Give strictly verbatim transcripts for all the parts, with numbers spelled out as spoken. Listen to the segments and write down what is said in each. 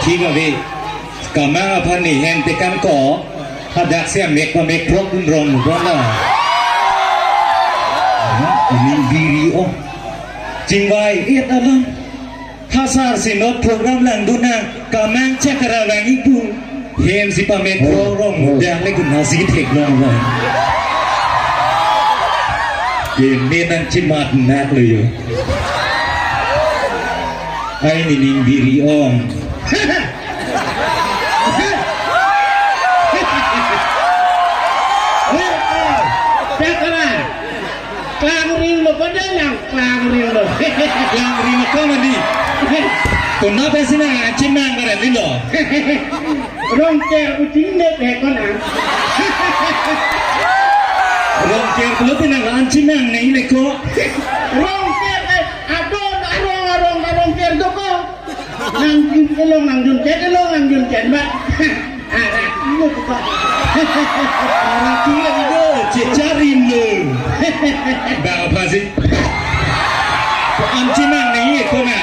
Thik ave. Kamang aphan ne hem tekangkok. Hadak si amek pamek throk dun rong bon la. Ining biri o. Chingvai-et alam. Hasar si not program langdun nang, kamang chakra lang ipu. Hem si pamek throk rong, dak le kun nasi theklong lo. Keme nangchimat nak lo yo. Ai nining biri ong. Chakra. Klangring lo, pada lang klangring lo. Klangring lo kong adi. Konat si nang anchimang karen lo. Rongker uting ne pe konang. Rongker lo pinang anchimang ne le ko. Rongker, eh, adon arong arong arong ker do ko. Nangjun elong nangjun chen elong nangjun chen ba. Arak lo ko. Arak lo ko, checharin lo. Bang apa si? Ko anchimang ne ye ko na.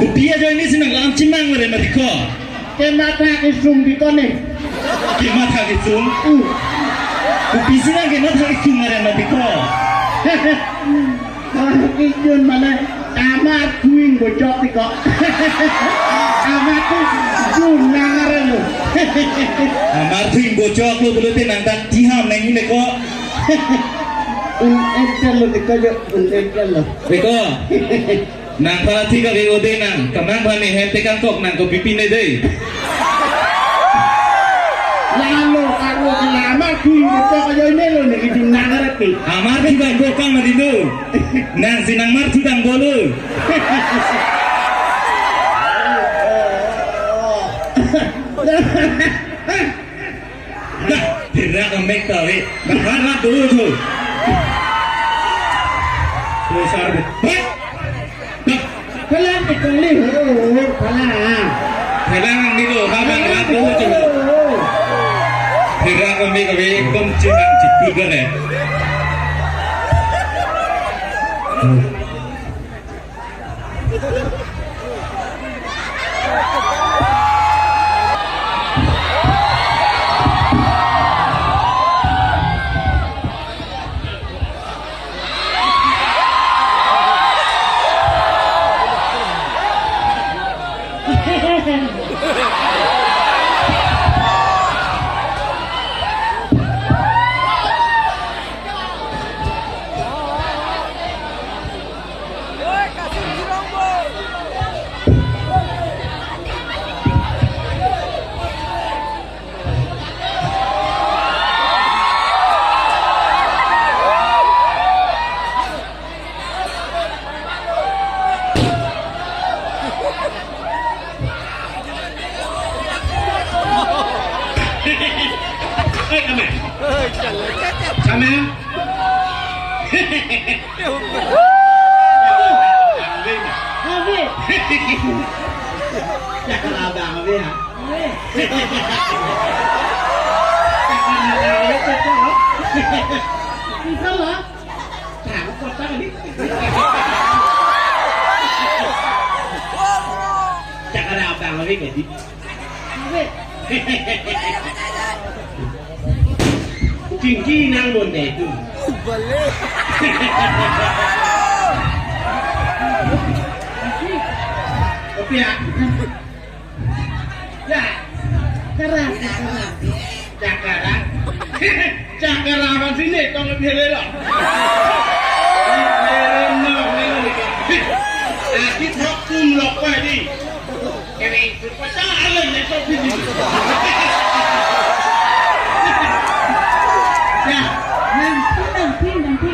Kopi ajoine si nang anchimang le mati ko. Kematha kesung di ko ne. Kematha kesung? Hmm. Kopi si nang kematha kesung le mati ko. Kijun mane kamar kuing bocok tiko. Kamar tu jun nangar lo. Kamar kuing bocok lo pulote nang ta tiham nang ne ko. Un etel lo tiko jo, un etel lo. Tiko. Nang pala thik ave ode nang, kamang aphan ne hem tekangkok nang kopi pine dei. Lalo, lalo, lama kui, ito kayo inelo, nagiding nangarap eh. Amar thudang bokang mati do. Nang si nang mar thudang bolo. Dah, pira kamek tawi. Nang mar rat dulu tu. Besar bet. Phelang ke kali ho, phelang. Phelang ang nilo, habang rat ho chelo. Phelang kami kami ekdom chimang chiput kan eh. Eh, kami. Kami. Ave. Chakra abang ave ha. Ave. Chakra abang ave, chakra. Bisa lah. Chakra kota ni. Chakra abang ave kadi. Ave. Chingki nang bonde tu. Bale. Kopi ya? Ya. Kara, kara. Chakra. Chakra apa sini? Tong lebih lelo. Lelo, lelo, lelo. Aki thok tum lok pa di. Kami pecah alam ni, so bini. Ya, nanti, nanti, nanti.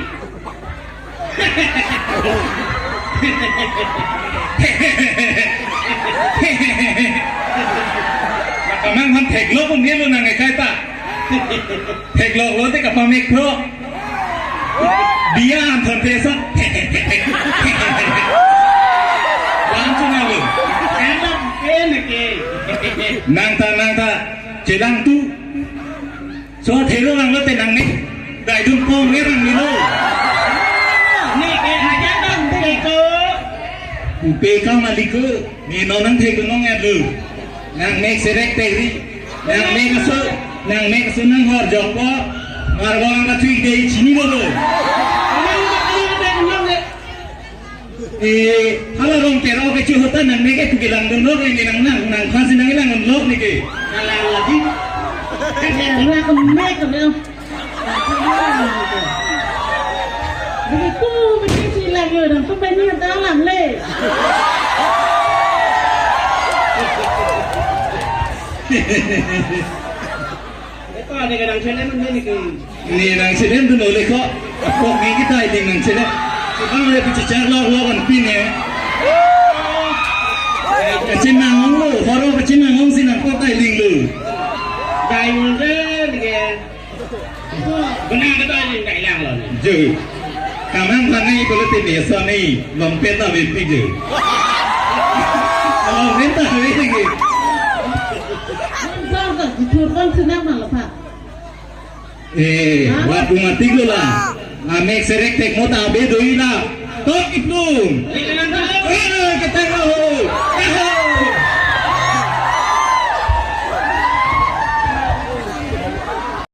Kamang aphan theklong pun dia lo nang ekai ta. Theklong lo te kapamek lo. Biya anthon pesa. Langsung alo. Enak, enak, eh. Nang ta, nang ta. Chelang tu. So thelo nang lo te nang ne. Dai dun pong ne nang ni lo. Ne ke aja nang te ko. Pupe ka malik ko, ne non nangthek nong ya lu. Nangmek serek teri. Nangmek aso, nangmek aso nanghor jokpo. Marbong ka tui de chini bolo. Eh, hala Rongthe Rao ke chu hota nangmek ke puke langdun lok ne, nang nang nang khasi nanglang lok ne ke. Nanglang lagi. Nanglang mek ke. Begitu, begitu si lang yo, dan tu pengen talang le. Ito, ada kadang challenge ni ke. Ne nang challenge tu nolek ko. Apok ni kita ini nang challenge. Kita le pichichar lok lok an pin eh. Kachin nang ong lo, horo kachin nang ong si nangkok ta iling lo. Dai nang je ni ke. Benar kata ni dai lang lo ni. Jo. Kamang pangai polo tini soni longpet ta vepi jo. Longpet ta vepi jo. Bang, bang, bang, jujur bang, senang bang, lepas. Eh, hah? Wat mati gula. Amek serek tek mota abe doi la. Tok iplum. Eh, ketang ho.